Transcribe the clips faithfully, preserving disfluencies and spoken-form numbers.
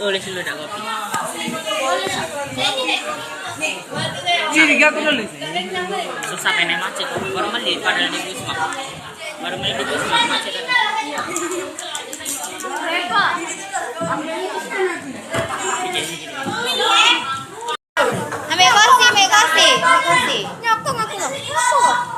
Tulis dulu dak kopi. Sini, aku tulis. Susah kena macet. Baru beli padahal di Wisma. Baru beli di Wisma macet. Ambil kursi, ambil kursi, ambil kursi. Nyokong aku loh. Nyokong.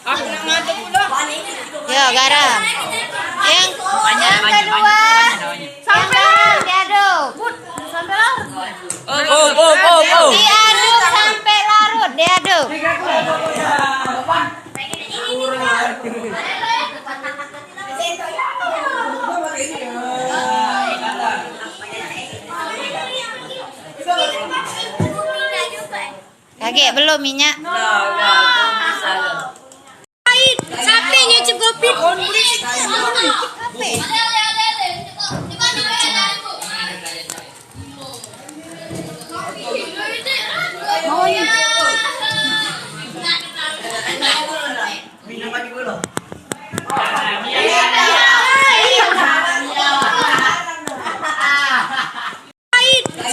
Aku nak ngadep pula. Yo, garam. Yang, yang kedua, yang garam diaduk. Sampai larut. Oh, oh, oh, oh, oh. Diaduk sampai larut, diaduk. Kagek belum minyak. Sape nyuci kopi?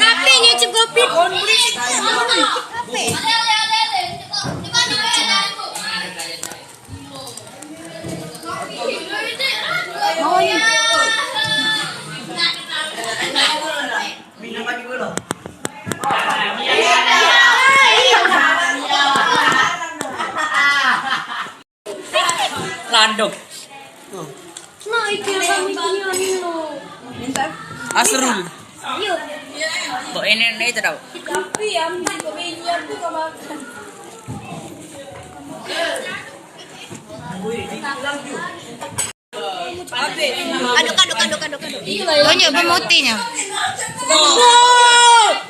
Sape nyuci kopi? Landung. Nah, itu yang kami punya anu. Asrul. Iyo. Kok ini, ini itu tau? Tapi ya, ambil kok ini aku gak makan. Aduk, aduk, aduk, aduk, aduk. Tunjuk pemutihnyo.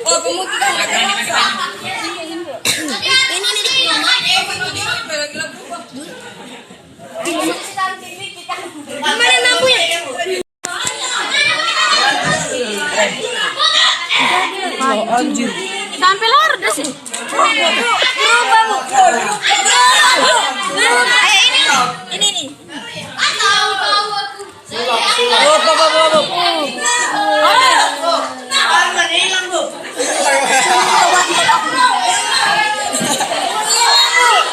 Oh, pemutih kan. Ini, ini, ini. Mana lampunya? Oh, anjir. Sampai larut dah sih. Berubah, Bu. Ayo, ini nih. Ini nih.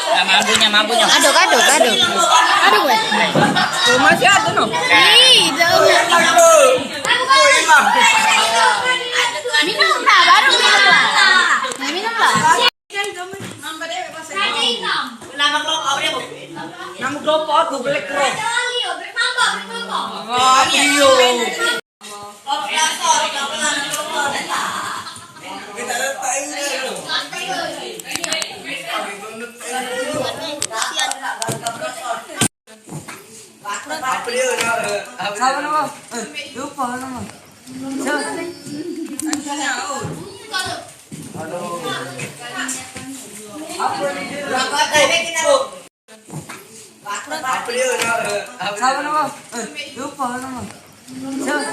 Nah, mampunya, mampunya. Aduk, aduk, aduk. Aduk, weh. Tuh, masih ada, no? Ih, jauh. Minum lah, baru minum lah. Nah, minum lah. Nama kelompok aku, Black Rock. Wah, iyo. Siapa nama? Eh, lupa nama. Siapa? Aduh. Apa ni dia? Siapa nama? Eh, lupa nama. Siapa?